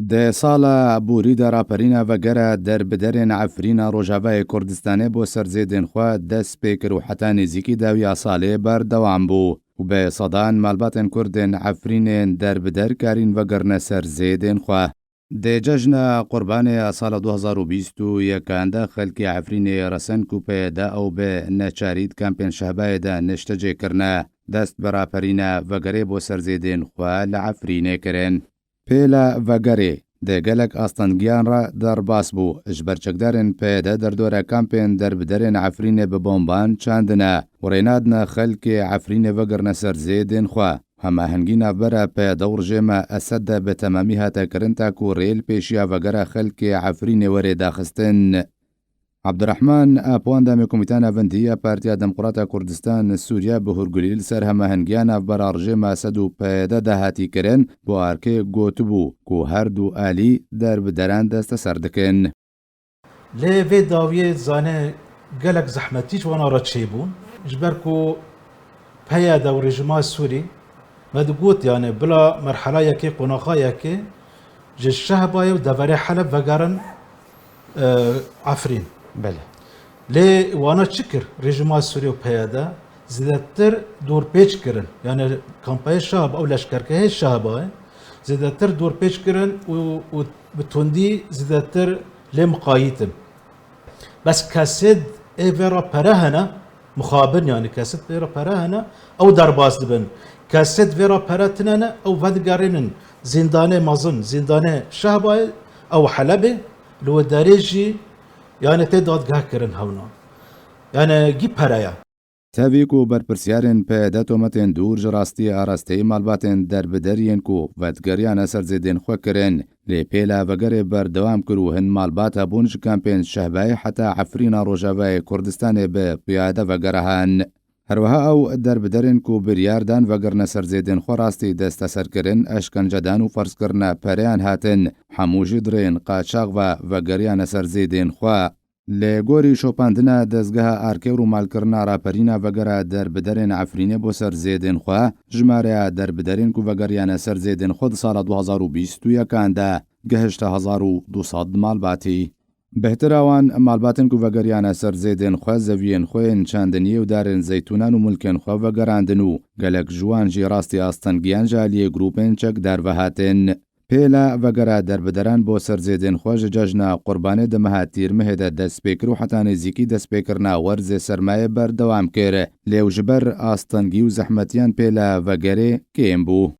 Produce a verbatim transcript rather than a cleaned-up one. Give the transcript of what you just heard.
Di sala borî de raperîna vegere derbiderên Efrîna Rojavayê Kurdistanê bo ser zêdên xwe dest pê kir û heta nêzîkî dawiya salê berdewam bû û bi sedan malbatên Kurd ên Efrînê derbider karîn vegerine ser zêdên xwe. Di cejna Qurbanê ya sala du hezar û bîst û yekan de xelkê Efrînê resen ku P Y D ew bi neçarî di kampên Şehbayê de niştecê kirine, dest bi raperîna vegerê bo ser zêdên xwe li Efrînê kirin. Pêla vegerê di gelek astengiyan re derbas bû. Ji ber çekdarên P Y D derdora kampên derbiderên Efrînê bi bomban çandine û rênadine xelkê Efrînê vegirine ser zêdên xwe. Hemahengî navbera P Y D û rejêma Esed de bi temamî hate kirin ta ku rê li pêşiya vegera xelkê Efrînê were daxistin. Abdurrahman Apuan demê Komîta Navendî ya Partiya Demokrata Kurdistan Sûriye bi hûrgulî li ser hemahengiya navbera rejêma Esed û P Y D de hatî kirin, bo arkê gotibû ku her du alî derbideran desteser dikin. Lê vê dawiyê zane gelek zehmetî ji wana re çêbûn, ji ber ku P Y D û rejîma Sûrî me digot, yani bila merhela yekê, qonaxa yekê ji Şehbayê û deverê Heleb vegerin, e, Efrîn. Belê. Lê wana çi kir? Rejîma Sûrî û P Y D zêdetir dorpêç kirin. Yani kampayê Şehba û leşkergehê Şehbayê zêdetir dorpêç kirin û, û bi tundî zêdetir lê miqayîtin. Bes kesêd ê vê re pere hene, mixabin, yani kesêd vê re pere hene, ew derbas dibin. Kesêd vê re pere tine ne, ew vedigerînin zîndanê mezin, zîndanê Şehbayê, ew Helebê, li wê derê jî, yani tê dadgeh kirin hewna. Yani gî pere ye. Tevî ku berpirsiyarên P Y D tometên dûr ji rastiyê arasteyî malbatên derbideriyên ku vedigeriyan ser zêdên xwe kirin, lê pêla vegerê berdewam kir û hin malbat hebûn ji kampên Şehbayê heta Efrîna Rojavayê Kurdistanê bi piyade vegerihan. Herwiha ew derbiderên ku biryar dan vegerine ser zêdên xwe rastî desteserkirin, eşkencedan û ferzkirina pereyan hatin, hemû jî di rêyên qaçax ve vegeriyane ser zêdên xwe. Li gorî şopandina dezgeha arkê û rûmalkirina raperîna vegera derbiderên Efrînê bo ser zêdên xwe, jimareya derbiderên ku vegeriyane ser zêdên xwe di sala du hezar û bîst û yekan de gehişte hezar û du sed malbatî. Bêhtir a wan malbatên ku vegeriyane ser zêdên xwe, zeviyên xwe yên çandiniyê û darên zeytûnan û milkên xwe vegerandin û gelek ji wan jî rastî astengiyan ji aliyê grûpên çekdar ve hatin. Pêla vegera derbideran bo ser zêdên xwe ji cejna Qurbanê di meha Tîrmehê de dest pê kir û heta nêzîkî destpêkirina werzê sermayê berdewam kir. Lê ew ji ber astengî û zehmetiyan pêla vegerê kêm bû.